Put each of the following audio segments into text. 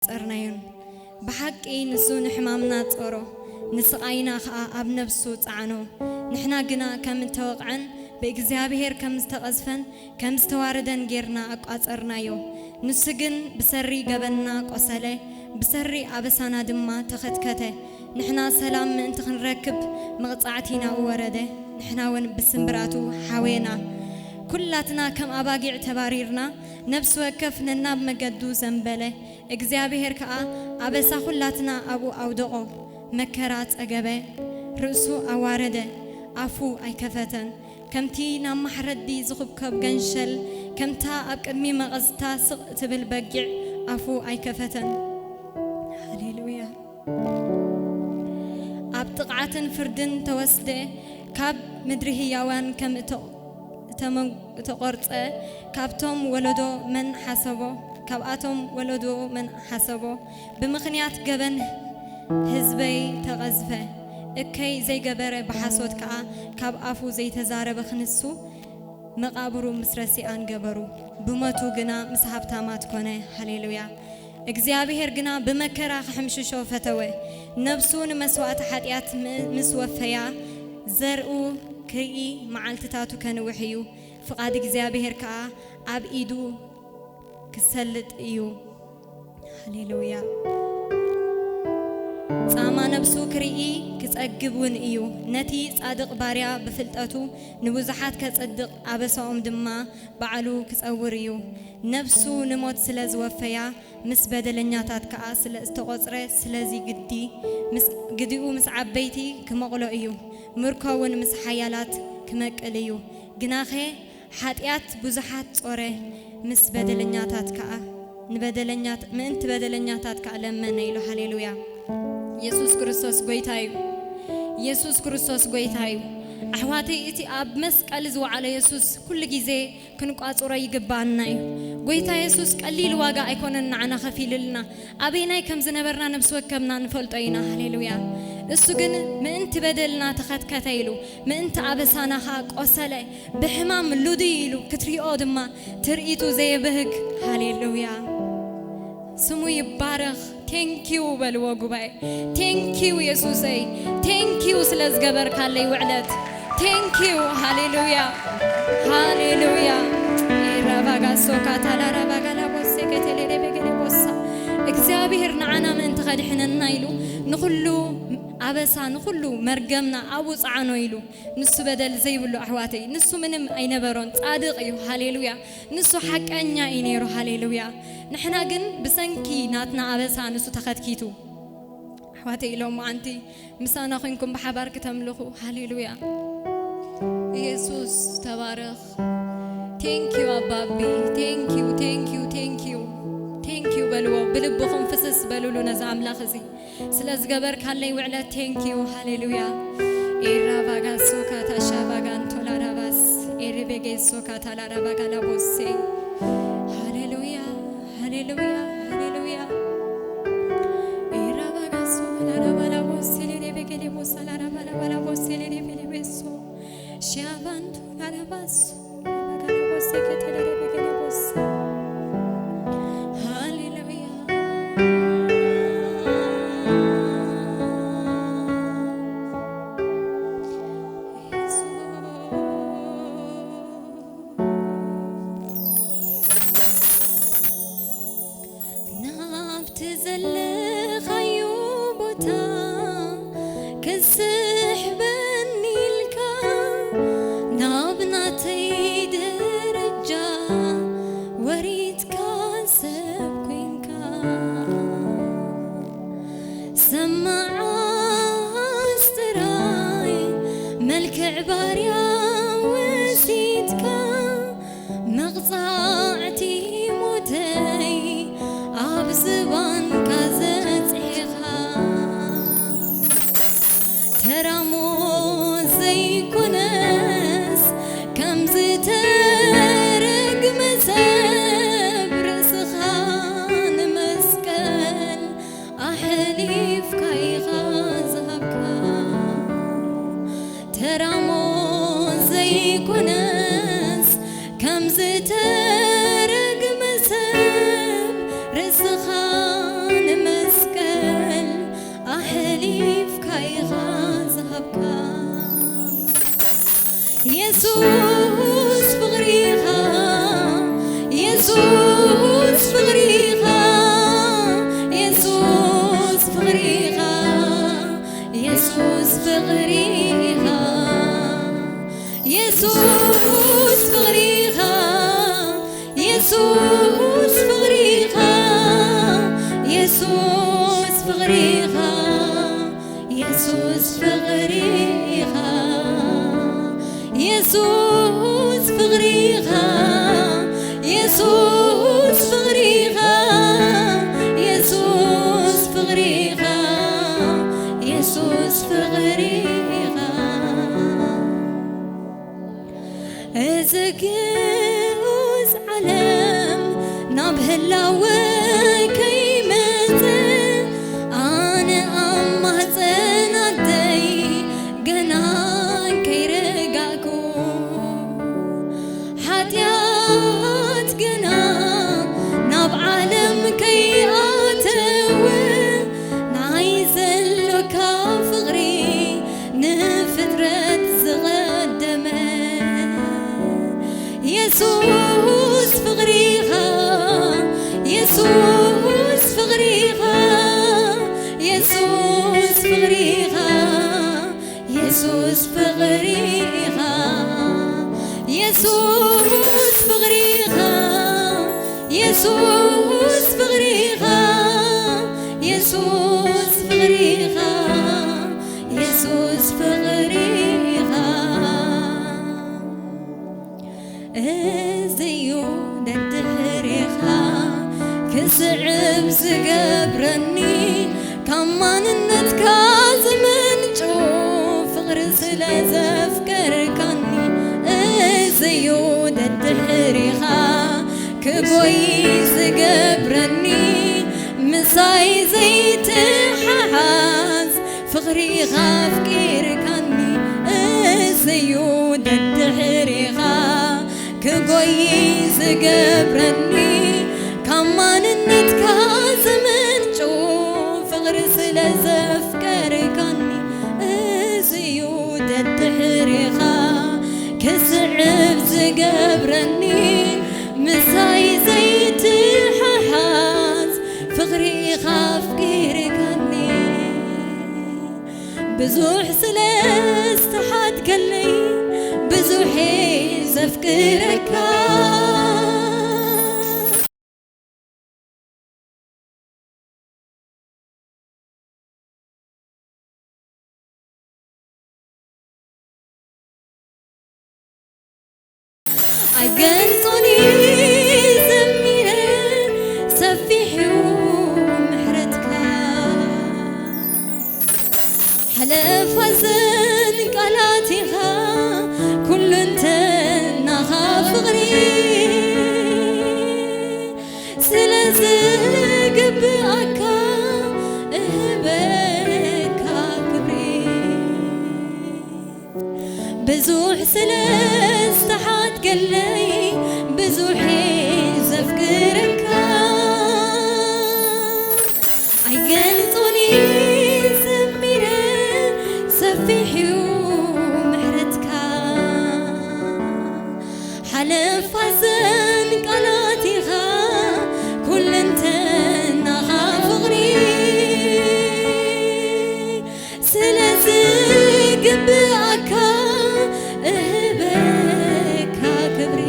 ኣይቆጸርናዮን። ብሓቂ ንሱ ንሕማምና ጾሮ፣ ንስቓይና ኸኣ ኣብ ነፍሱ ጸዓኖ። ንሕና ግና ከም እተወቕዐን ብእግዚኣብሔር ከም ዝተቐዝፈን ከም ዝተዋረደን ጌርና ኣቋጸርናዮ። ንሱ ግን ብሰሪ ገበንና ቆሰለ፣ ብሰሪ ኣበሳና ድማ ተኸትከተ። ንሕና ሰላም ምእንቲ ክንረክብ መቕጻዕቲ ናብኡ ወረደ፣ ንሕና እውን ብስምብራቱ ሓወየና። ኩላትና ከም ኣባጊዕ ተባሪርና፣ ነፍሲ ወከፍ ነናብ መገዱ ዘንበለ። እግዚኣብሔር ከኣ ኣበሳ ኩላትና ኣብኡ ኣውደቖ። መከራ ጸገበ፣ ርእሱ ኣዋረደ፣ ኣፉ ኣይከፈተን። ከምቲ ናብ ማሕረዲ ዝኹብከብ ገንሸል፣ ከምታ ኣብ ቅድሚ መቐዝታ ስቕ ትብል በጊዕ ኣፉ ኣይከፈተን። ሃሌሉያ። ኣብ ጥቕዓትን ፍርድን ተወስደ፣ ካብ ምድሪ ህያዋን ከም እተ-፣ እተመን-፣ እተቖርጸ፣ ካብቶም ወለዶ መን ሓሰቦ? ካብኣቶም ወለዶ መን ሓሰቦ? ብምኽንያት ገበን ህዝበይ ተቐዝፈ፣ እከይ ዘይገበረ ብሓሶት ከኣ ካብ ኣፉ ዘይተዛረበ ክንሱ መቓብሩ ምስ ረሲኣን ገበሩ። ብሞቱ ግና ምስ ሃብታማት ኮነ። ሃሌሉያ። እግዚኣብሔር ግና ብመከራ ክሕምሽሾ ፈተወ። ነብሱ ንመስዋእቲ ሓጢኣት ም-፣ ምስ ወፈያ፣ ዘርኡ ክርኢ መዓልትታቱ ከንውሕ እዩ። ፍቓድ እግዚኣብሔር ከኣ ኣብ ኢዱ ክሰልጥ እዩ። ሃሌሉያ። ጻማ ነብሱ ክርኢ ክጸግብ እውን እዩ። ነቲ ጻድቕ ባርያ ብፍልጠቱ ንብዙሓት ከጽድቕ፣ ኣበሳኦም ድማ ባዕሉ ክጸውር እዩ። ነብሱ ንሞት ስለ ዝወፈያ፣ ምስ በደለኛታት ከኣ ስለ ዝተቖጽረ፣ ስለዚ ግዲ ምስ፣ ግዲኡ ምስ ዓበይቲ ክመቕሎ እዩ። ምርኮ እውን ምስ ሓያላት ክመቅል እዩ። ግናኸ ሓጢኣት ብዙሓት ጾረ፣ ምስ በደለኛታት ከኣ፣ ንበደለኛት-፣ ምእንቲ በደለኛታት ከኣ ለመነ ኢሉ። ሃሌሉያ። የሱስ ክርስቶስ ጐይታ እዩ። የሱስ ክርስቶስ ጐይታ እዩ። ኣሕዋተይ፣ እቲ ኣብ መስቀል ዝወዓለ የሱስ ኩሉ ግዜ ክንቋጽሮ ይግብኣና እዩ። ጐይታ የሱስ ቀሊል ዋጋ ኣይኮነን ንዓና ከፊሉልና። ኣበይናይ ከም ዝነበርና ነብሲ ወከፍና ንፈልጦ ኢና። ሃሌሉያ። እሱ ግን ምእንቲ በደልና ተኸትከተ ኢሉ፣ ምእንቲ ኣበሳና ኸኣ ቆሰለ፣ ብሕማም ልዱይ ኢሉ ክትሪኦ ድማ ትርኢቱ ዘየብህግ። ሃሌሉያ። ስሙ ይባረኽ። ቴንኪዩ በልዎ ጉባኤ። ቴንኪዩ የሱሰይ። ቴንኪዩ ስለ ዝገበርካለይ ውዕለት። ቴንኪዩ። ሃሌሉያ። ሃሌሉያ። ኤራባጋሶ ካታላራባጋላቦሴ ከተሌሌቤገሌቦሳ። እግዚኣብሔር ንዓና ምእንቲ ኸድሕነና ኢሉ ንኹሉ ኣበሳ፣ ንኹሉ መርገምና ኣብኡ ጸዓኖ ኢሉ። ንሱ በደል ዘይብሉ ኣሕዋተይ፣ ንሱ ምንም ኣይነበሮን፣ ጻድቕ እዩ። ሃሌሉያ። ንሱ ሓቀኛ እዩ ነይሩ። ሃሌሉያ። ንሕና ግን ብሰንኪ ናትና ኣበሳ ንሱ ተኸትኪቱ። ኣሕዋተይ፣ ሎማዓንቲ ምሳና ኮንኩም ብሓባር ክተምልኹ። ሃሌሉያ። ኢየሱስ ተባረኽ። ቴንኪዩ ኣባቢ። ቴንኪዩ፣ ቴንኪዩ፣ ቴንኪዩ። ቴንኪዩ በልዎ። ብልብኹም ፍስስ በሉሉ ነዚ ኣምላኽ እዚ። ስለ ዝገበርካለይ ውዕለት ቴንኪዩ። ሃሌሉያ። ኤራ ባጋ ሶካ ታሻ ባጋ እንቶላራ ባስ። ኤሪ ቤጌ ሶካ ታላራ ባጋ ላቦሴ። ሃሌሉያ፣ ሃሌሉያ፣ ሃሌሉያ። ኤራ ባጋ ሶ ላራ ባላ ቦሴ ሌሌ ቤጌ ሌቦሳ ላራ ባላ ባላ ቦሴ ሌሌ ቤሌ ቤሶ። ሺያባንቱ ላራ ባሶ። ሃሌሉያ። ናብቲ ዘለኻዮ ቦታ ክስሕበኒ ኢልካ፣ ናብ ናተይ ደረጃ ወሪድካ ሰብ ኮንካ። ሰማዓስ ጥራይ መልክዕ ባርያ ወሲድካ፣ መቕጻዕቲ ሞተይ ኣብ ዝባንካ ዘጽሒኻ። ተራሞ ዘይኮነስ ከም ዝተረግመ ሰብ ርእስኻ ንመስቀል ኣሕሊፍካ ኢኻ ዝሃብካ። ተራሞ ዘይኮነስ ከም ዝተረግመ ሰብ ርእስኻ ኢኻ ዝሃብካ። የሱስ ፍቕሪኻ፣ የሱስ ፍቕሪኻ፣ የሱስ ፍቕሪኻ፣ የሱስ ፍቕሪኻ፣ የሱስ ፍቕሪኻ፣ የሱስ ፍቕሪኻ፣ የሱስ ፍቕሪኻ፣ የሱስ ፍቕሪኻ፣ የሱስ ፍቕሪኻ፣ የሱስ ፍቕሪኻ፣ የሱስ ፍቕሪኻ፣ የሱስ ፍቕሪኻ። እዚ ግኡዝ ዓለም ናብ ህላወ ከይመጸ፣ ኣነ ኣብ ማህጸን ኣደይ ገና ከይረጋእኩ፣ ሓጢኣት ገና ናብ ዓለም ከይኣተወ፣ ናይ ዘሎካ ፍቕሪ ንፍጥረት ዝቐደመ። የሱስ ፍቕሪኻ፣ የሱስ ፍቕሪኻ፣ የሱስ ፍቕሪኻ፣ የሱስ ፍቕሪኻ፣ የሱስ ፍቕሪኻ፣ የሱስ ፍቕሪኻ፣ የሱስ ፍቕሪኻ፣ የሱስ ፍቕሪኻ። እዚዩ ደድሕሬኻ ክስዕብ ዝገብረኒ፣ ካብ ማንነትካ ዝመንጩ ፍቕሪ ስለ ዘፍቀርካኒ። እዚዩ ደድሕሬኻ ክጎይ ዝገብረኒ፣ ምሳይ ዘይትሓሓዝ ፍቕሪኻ ኣፍቂርካኒ። እዚዩ ደድሕሬኻ ክጎይ ዝገብረኒ፣ ካብ ማንነትካ ዝምንጩ ፍቕሪ ስለ ዘፍቀርካኒ። እዚዩ ደድሕሬኻ ክስዕብ ዝገብረኒ፣ ምሳይ ዘይትሓሓዝ ፍቕሪኻ ኣፍቂርካኒ። ብዙሕ ስለ ዝተሓትከለይ ብዙሕ ዘፍቅረካ። ኣይገልጾን ዘሚረ ሰፊሕ እዩ ምሕረትካ። ሓለፋ ዘን ቃላት ኢኻ ኩሉ እንተናኻ ፍቕሪ ስለ ዝግብኣካ እህበካ ክብሪ። ብዙሕ ስለ ዝተሓትከለይ ብዙሕ ዘፍቅረካ። ኣይገልጾን ዘሚረ ሰፊሕ እዩ ምሕረትካ። ሓለፋ ዘን ቃላት ኢኻ ኩለንተናኻ ፍቕሪ ስለ ዝግብኣካ እህበካ ክብሪ።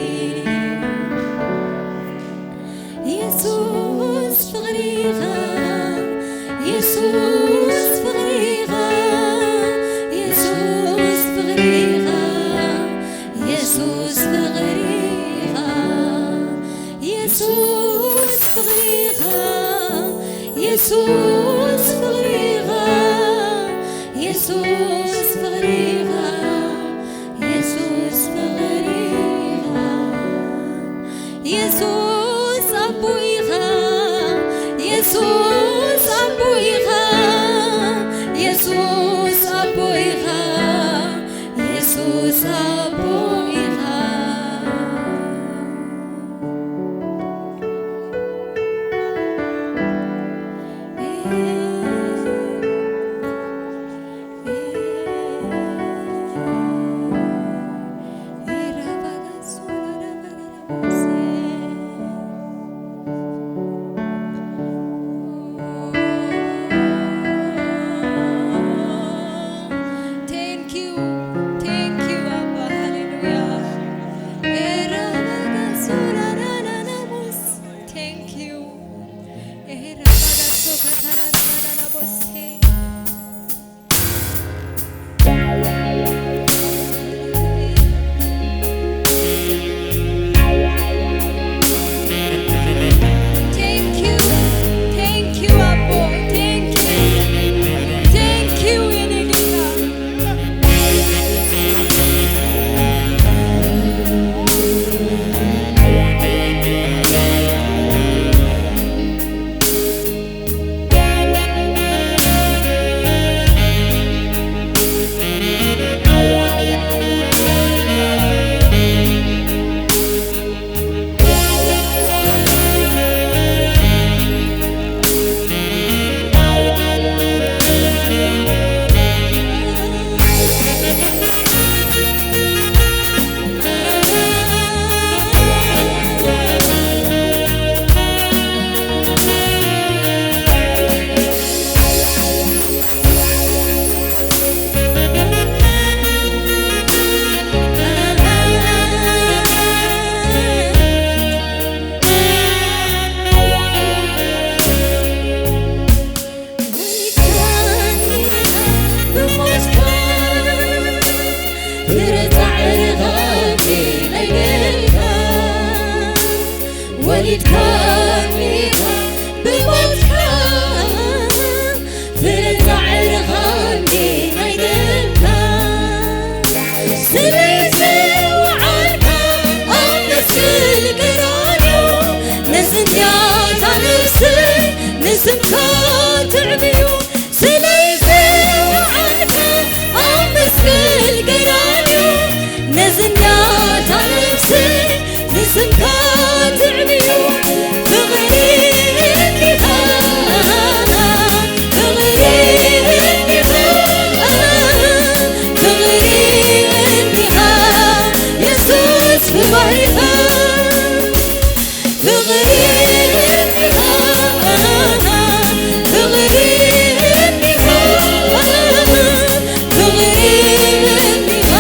የሱስ ፍቕሪኻ፣ የሱስ ፍቕሪኻ፣ የሱስ ፍቕሪኻ፣ የሱስ ፍቕሪኻ፣ የሱስ ፍቕሪኻ፣ የሱስ ፍቕሪኻ፣ የሱስ ፍቕሪኻ፣ የሱስ ፍቕሪኻ። የሱስ ኣቦ ኢኻ፣ የሱስ ኣቦ ኢኻ፣ የሱስ ኣቦ ኢኻ፣ የሱስ ኣቦ ኢኻ። ርኻኒ ናይ ደምካ ወሊድካኒ ብሞትካ ፍረ ጻዕርኻኒ ናይ ደምካ ስለይ ዝወዓልካ ኣብ መስቀል ቀራንዮ ነዚ እንድያታ ነፍሰይ ንስምካ ትዕብዮ ስለይ ዝወዓልካ ኣብ መስቀል ቀራንዮ ነዚ እንድያታ ነፍሰይ ንስምካ ትዕብዮ ፍቕሪ እንዲኻ ፍቕሪ እንዲኻ ፍቕሪ እንዲኻ የሱስ ብባህሪኻ ፍቕሪ እንዲኻ ፍቕሪ እንዲኻ ፍቕሪ እንዲኻ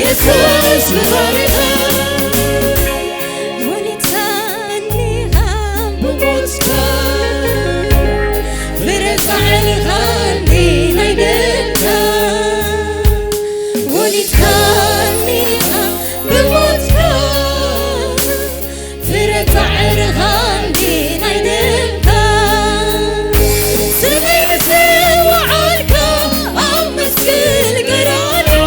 የሱስ ብባህሪኻ ወሊድካኒኻ ብሞትካ ፍረ ጻዕርኻኒ ናይ ደምካ ወሊድካኒኻ ብሞትካ ፍረ ጻዕርኻኒ ናይ ደምካ ስመይ ምስ ወዓልካ ኣብ መስቀል ቀራንዮ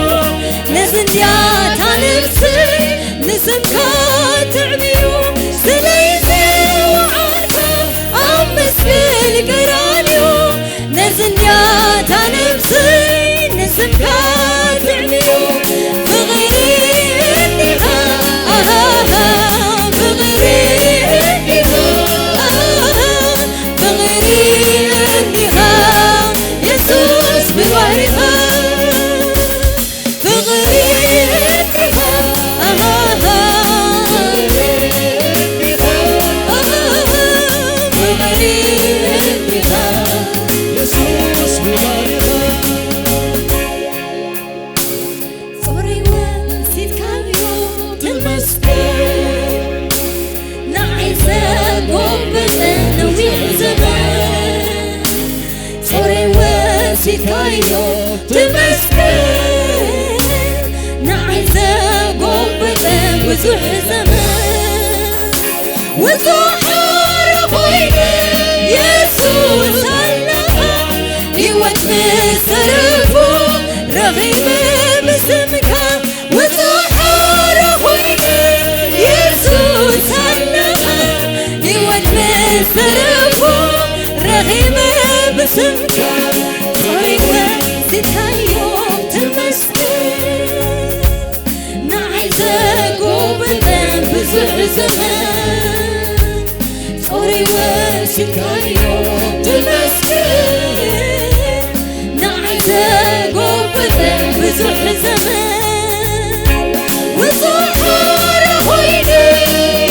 ነዚ እንድያታ ነፍሰይ ንስምካ ትዕብዮ ስለይ ዝወዓልካ ኣብ መስቀል ቀራንዮ ነዚ እንድያታ ነፍሰይ ንስምካ ትዕብዮ ፍቕሪ እንዲኻ ኣሃሃ ፍቕሪ እንዲኻ ኣሃሃ ፍቕሪ እንዲኻ የሱስ ብባህሪኻ ፍቕሪ እንዲኻ ኣሃሃ ፍቕሪ እንዲኻ የሱስ ብባህሪኻ ጾረይ ወሲድካዮ ተመስገን ንዓይ ዘጎበጠ ነዊሕ ዘመን ጾረይ ወሲድካዮ ተመስገን ንዓይ ዘጎበጠ ብዙሕ ዘመን ውጹእ ሓራ ኮይነ የሱስ ኣለኻ ህይወት ምስ ተረፎ ረኺበ ብስምካ ውጹእ ሓራ ኮይነ የሱስ ኣለኻ ህይወት ምስ ተረፎ ረኺበ ብስምካ ጾረይ ወሲድካዮ ተመስገን ንዓይ ዘጎበጠ ብዙሕ ዘመን ጾረይ ወሲድካዮ ተመስገን ንዓይ ዘጎበጠ ብዙሕ ዘመን ውጹእ ሓራ ኮይነ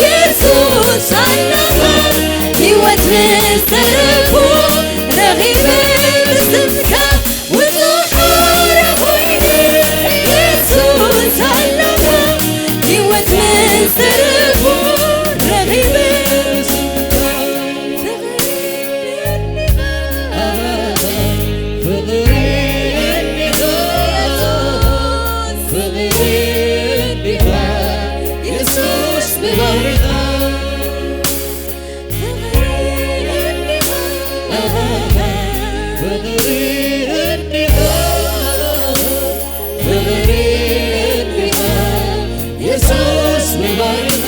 የሱስ ኣለኻ ህይወት ምስ ተረፎ ረኺበ ብስምካ ውጹእ ሓራ ኮይነ የሱስ ኣለኻ ህይወት ምስ ተረፎ ረኺበ ብስምካ ፍቕሪ እንዲኻ ፍቕሪ እንዲኻ ፍቕሪ እንዲኻ የሱስ ብባህሪኻ ፍቕሪ እንዲኻ ፍቕሪ እንዲኻ ፍቕሪ እንዲኻ የሱስ ብባህሪኻ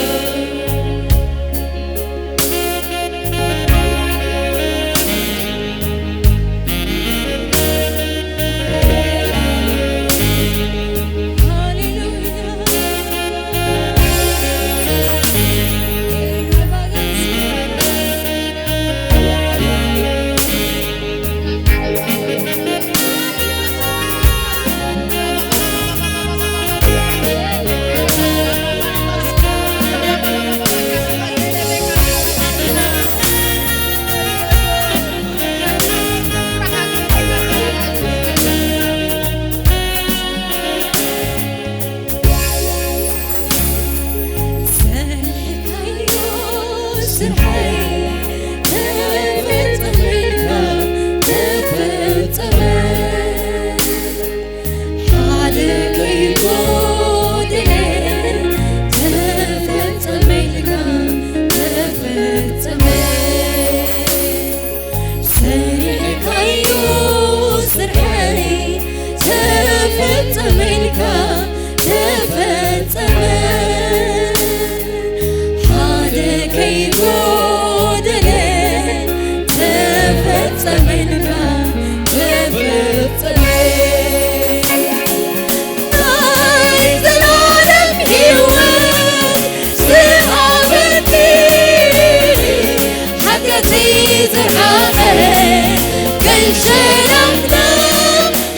ሸላምና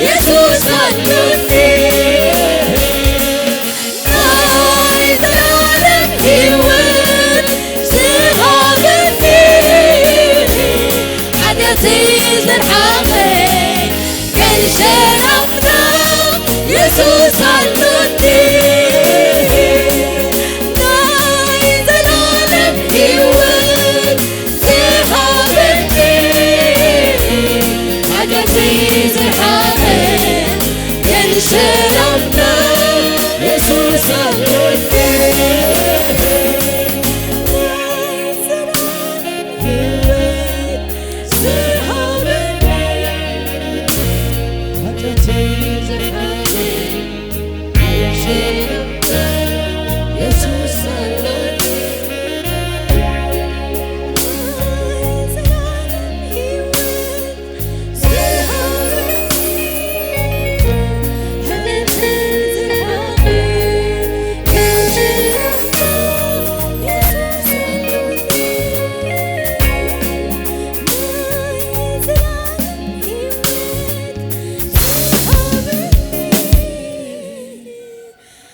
የሱስ ኣሎኒ። ናይ ዘላለም ህይወት ዝሃበኒ፣ ሓጢኣተይ ዘርሓቐ፣ ግን ሸላምና የሱስ ኣሎኒ። ናይ ዘላለም ህይወት ዝሃበኒ፣ ሓጢኣተይ ዘርሓቐ፣ ግን ሸላምና የሱስ ኣሎኒ።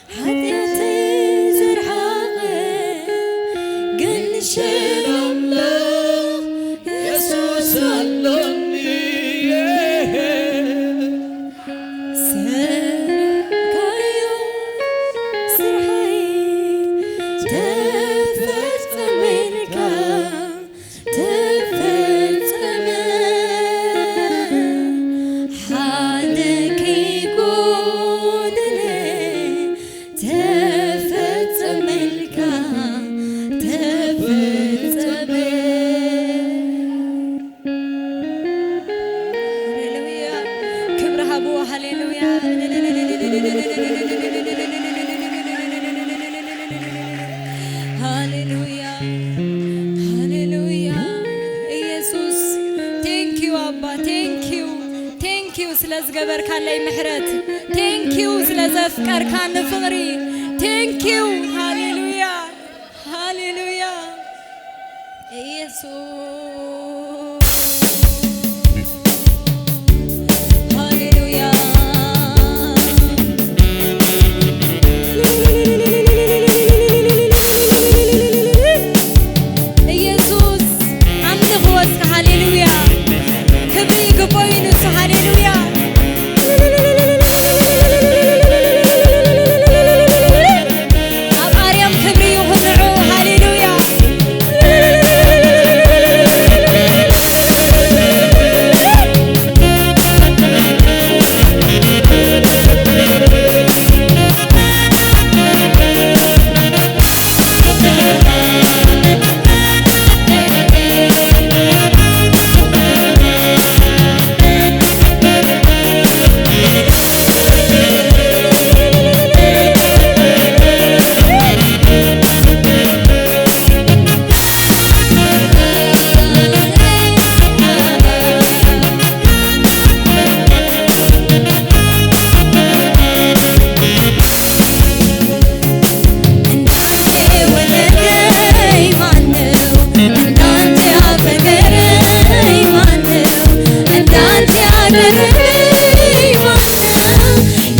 ሓጢኣተይ ዘርሓቐ፣ ግን ሸላምና የሱስ ኣሎኒ። ዝሰራሕካዮ ስርሓይ ተፈጸመልካ፣ ተፈጸመ። ሓደ ከይጎደለ ተፈጸመልካ፣ ተፈጸመ። ሃሌሉያ። ክብሪ ሃብዎ። ሃሌሉያ። ሃሌሉያ። ሃሌሉያ። ኢየሱስ፣ thank you ኣባ፣ thank you፣ thank you ስለ ዝገበርካለይ ምሕረት፣ thank you ስለ ዘፍቀርካኒ ፍቕሪ፣ thank you። ሃሌሉያ፣ ሃሌሉያ። ኢየሱስ፣ ሃሌሉያ። ኢየሱስ ኣምልኽዎ እስከ፣ ሃሌሉያ። ክብሪ ይግባእ እዩ ንሱ፣ ሃሌሉያ። ኣብ ኣርያም ክብሪ ይኹን ንዑ፣ ሃሌሉያ። እንዳንተ ወደደይ ማነው? እንዳንተ ያፈቀረኝ ማነው? እንዳንተ ያቀረበኝ ማነው?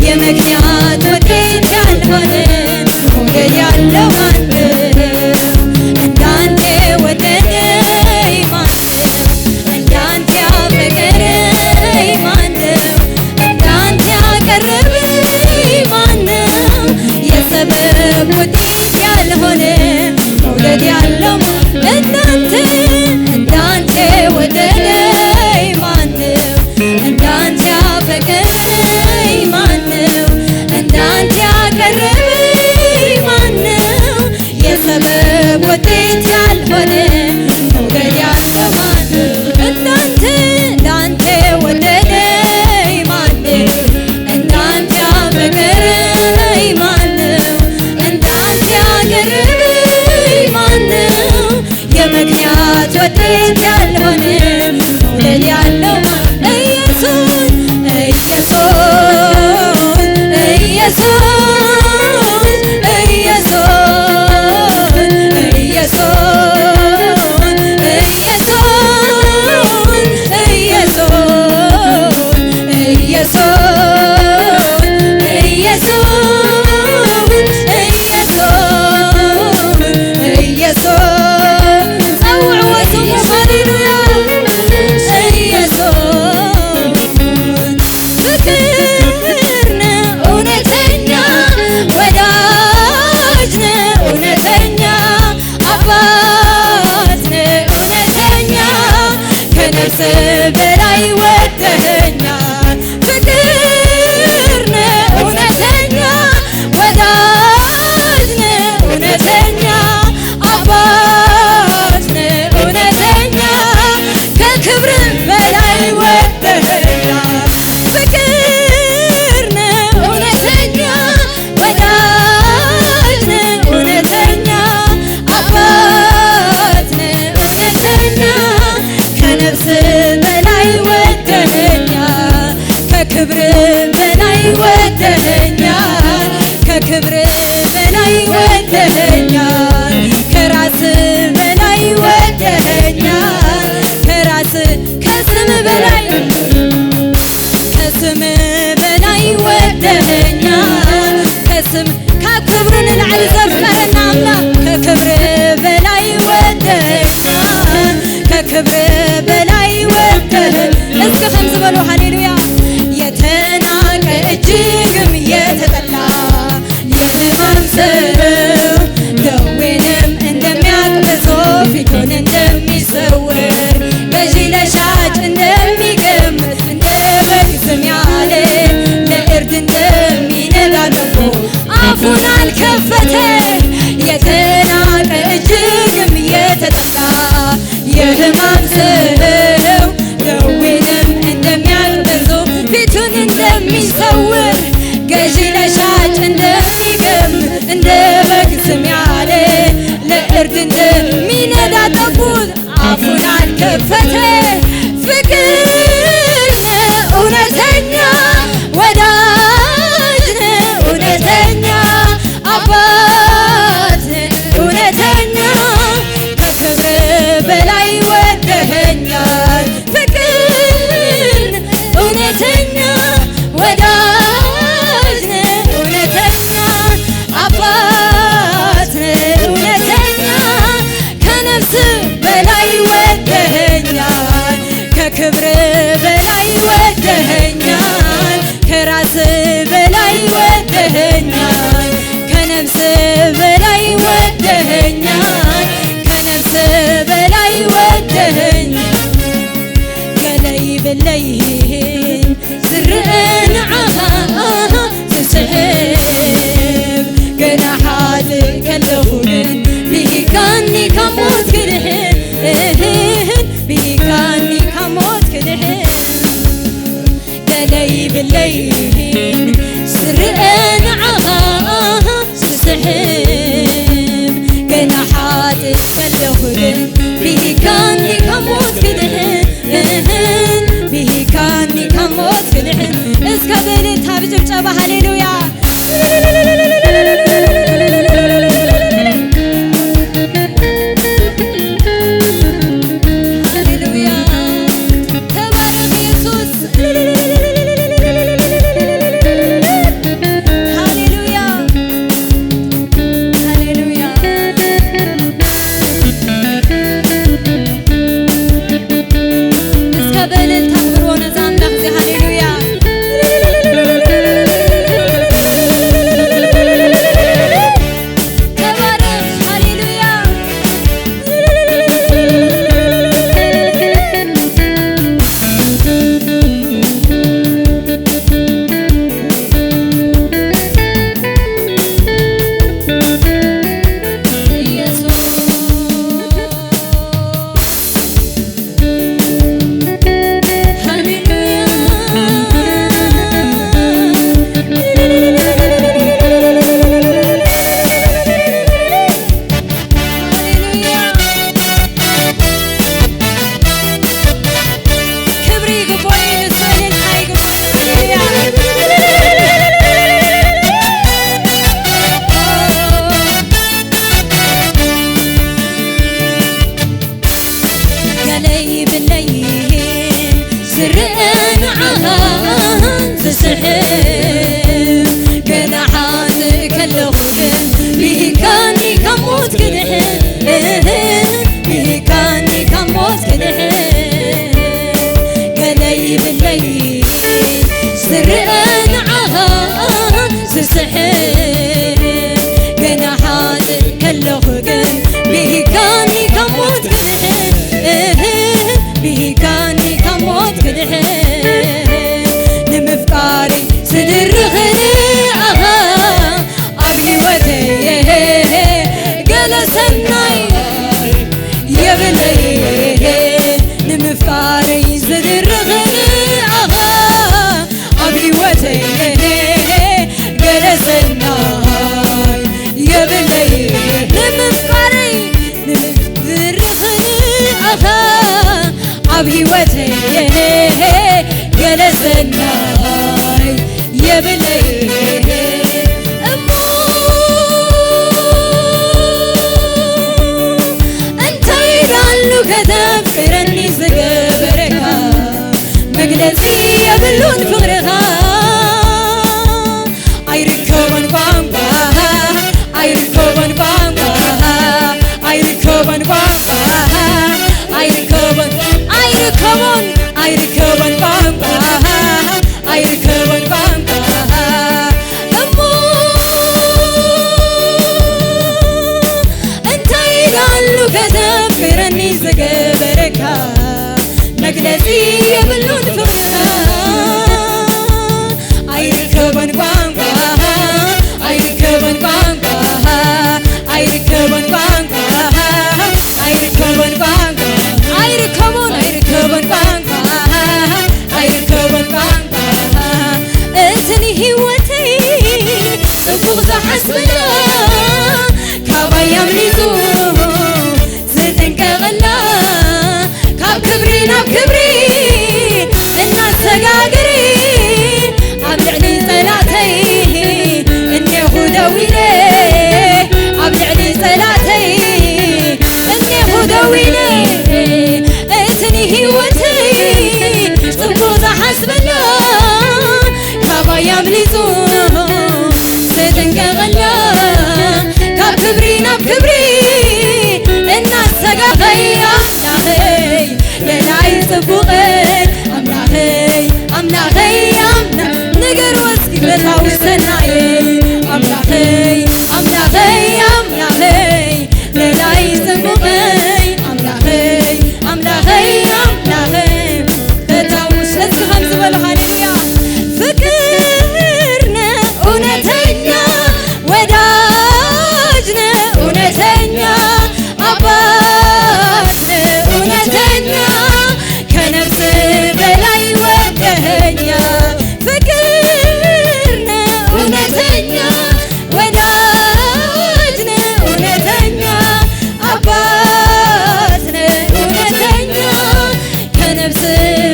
የምክንያት ውጤት ያልሆነ ሞገድ ያለው ማነው? እንዳንተ ወደደኝ ማነው? እንዳንተ ያፈቀረኝ ማነው? እንዳንተ ያቀረበኝ ማነው? የሰበብ ውጤት ያልሆነ መውደድ ያለው ማ-፣ እንዳንተ፣ እንዳንተ ወደደኝ ማነው? እንዳንተ ያፈቀረኝ ማነው? እንዳንተ ያቀረበኝ ማነው? የሰበብ ውጤት ያልሆነ መውደድ ያለው ማነው? እንዳንተ፣ እንዳንተ ወደደኝ ማነው? እንዳንተ ያፈቀረኝ ማነው? እንዳንተ ያቀረበኝ ማነው? የምክንያት ውጤት ያልሆነ መውደድ ያለው ኢየሱስ፣ ኢየሱስ፣ ኢየሱስ፣ ኢየሱስ፣ ኢየሱስ፣ ወደኸኛል፣ ከራስ በላይ ወደኸኛል፣ ከራስ ከስም በላይ ከስም በላይ ወደኸኛል፣ ከስም ካብ ክብሩ ንላዕሊ ዘፍቀረና ኣምላኽ ከክብር በላይ ወደኸኛል፣ ከክብር በላይ ወደኸኝ። እስከ ከምዚ በሉ ሃሌሉያ። የተናቀ እጅግም የተጠላ የሕማም ሰው ደዌንም እንደሚያቅብሶ ፊቱን እንደሚሰውር ገዢ ለሻጭ እንደሚገምት እንደ በግ ዝም ያለ ለእርድ እንደሚነዳ ጠቦት አፉን አልከፈተ። የተናቀ እጅግም የተጠላ የሕማም ሰው ደዌንም እንደሚያቅብሶ ፊቱን እንደሚሰውር ገዢ ለሻጭ እንደሚገምት እንደ በግ ዝም ያለ ለእርድ እንደሚነዳ ጠቦት አፉን አልከፈተ። ፍቅር ነህ እውነተኛ ወዳጅ ነህ እውነተኛ አባት ነህ እውነተኛ ከክብር በላይ ወደኸኛል። ፍቅር እውነተኛ ወዳጅ ነህ እውነተኛ አባት ነህ እውነተኛ ከነፍስ በላይ ወደኸኛል፣ ከክብር በላይ ወደኸኛል፣ ከራስ በላይ ወደኸኛል፣ ከነፍስ በላይ ወደኸኛል፣ ከነፍስ በላይ ወደኸኛል። ገለይ ብለይን ዝርአ ንዓኻ ዝስሕብ ገና ሓጥእ ከለኹ ግን ብሂካኒ ካብ ሞት ክድሕን ብሂካኒ ካብ ሞት ክድሕን ገለይ ብለይን ዝርአ ንዓኻ ዝስሕብ ገና ሓጥእ ከለኹ ግን ብሂካኒ ካብ ሞት ክድሕን ብሂካኒ ካብ ሞት ክድሕን እስከ ብእልልታ ብጭብጨባ ሃሌሉያ ሃሌሉያ ተባረኽ ኢየሱስ ሃሌሉያ ሃሌሉያ እስከ ብእልልታ ክብርዎ ነዛ ኣምላኽ እዚ ሃሌሉያ ተባረኽ ሃሌሉያ ክብሪ ይግባእ እዩ፣ ንሱ እልልታ ይግባእ። ሃሌሉያ። ገለይ ብለይን ዝርአ ንዓኻ ዝስሕብ ገና ሓጥእ ከለኹ ግን ብሂካኒ ካብ ሞት ክድሕን ብሂካኒ ካብ ሞት ክድሕን ገለይ ብለይን ዝርአ ንዓኻ ዝስሕብ ገና ሓጥእ ከለኹ ግን ብሂካኒ ካብ ሞት ክድሕን ብሂካኒ ካብ ሞት ክድሕን ንምፍቃረይ ዝድርኽኒ ኣኻ ኣብ ህይወተይ ገለ ሰናይ የብለይ ንምፍቃረይ ዝድርኽኒ ኣኻ ኣብ ህይወተይ ገለ ሰናይ የብለይ ንምፍቃረይ ዝድርኽኒ ኣኻ ኣብ ህይወተይ ገለ ሰናይ የብለይ እሞ ደስ የብሉን ፍቕርኻ ኣይርከቦን ቋንቋ ኣይርከቦን ቋንቋ ኣይርከቦን ቋንቋ ኣይርከቦን ቋንቋ ኣይርከቦን ኣይርከቦን ቋንቋ ኣይርከቦን ቋንቋ እቲ ንህይወተይ ጽቡቕ ዝሓስበላ ካባይ ኣምሊጹ ዝጥንቀቐላ ካብ ክብሪ ናብ ክብሪ እናሰጋግሪ ኣብ ልዕሊ ጸላተይ እኔኹ ደው ኢለ ኣብ ልዕሊ ጸላተይ እኔኹ ደው ኢለ እቲ ንህይወተይ ጽቡቕ ዝሓስበላ ካባይ ኣምሊጹ ዝጥንቀቐላ ካብ ክብሪ ናብ ክብሪ እናሰጋኸይ ኣምላኸይ ለላይ ጽቡቐ ኣምላኸይ ኣምላኸይ ኣምላ ንገሩ እስኪ ፈታዊ ሰናየ ኣምላኸይ ኣምላኸይ ኣምላኸይ ለላይ ጽቡቐይ ኣምላኸይ ኣምላኸይ ኣምላኸይ ፈታዊ እስኪ ከም ዝበሉ ሃሌሉያ ፍቅር ነህ እውነተኛ ወዳጅ ነህ እውነተኛ አባት ነህ እውነተኛ ከነፍስ በላይ ወደኸኛ ፍቅር ነህ እውነተኛ ወዳጅ ነህ እውነተኛ አባት ነህ እውነተኛ ከነፍስ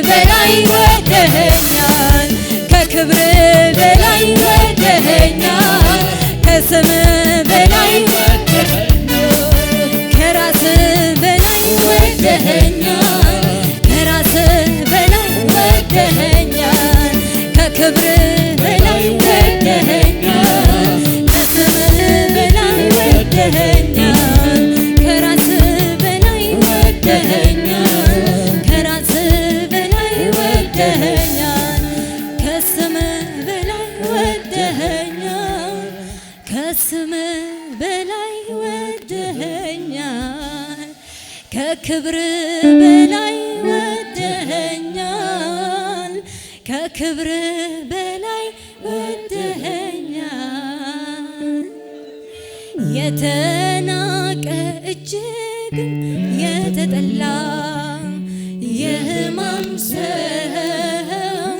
በላይ ወደኸኛል ከክብር በላይ ወደኸኛል ከስም በላይ ከራስ በላይ ወደኸኛል ከራስ በላይ ወደኸኛል ከክብር በላይ ወደኸኛል ከስም በላይ ወደኸኛል ከራስ በላይ ወደኸኛል ከራስ በላይ ወደኸኛል ከስም በላይ ወደኸኛል ከስም በላይ ወደኸኛል ከክብር በላይ ወደኸኛል ከክብር በላይ ወደኸኛል የተናቀ እጅግ የተጠላ የህማም ሰው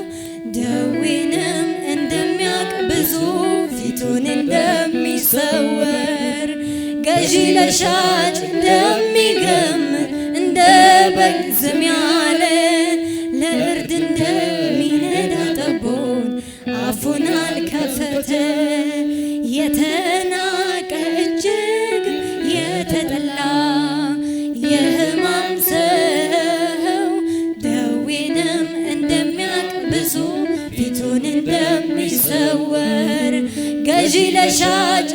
ደዌንም እንደሚያውቅ ብዙ ፊቱን እንደሚሰወር ገዢ ለሻጭ እንደሚገምት እንደ በግ ዝም ያለ ለእርድ እንደሚነዳ ጠቦት አፉን አልከፈተ የተናቀ እጅግ የተጠላ የህማም ሰው ደዌንም እንደሚያውቅ ብዙ ፊቱን እንደሚሰወር ገዢ ለሻጭ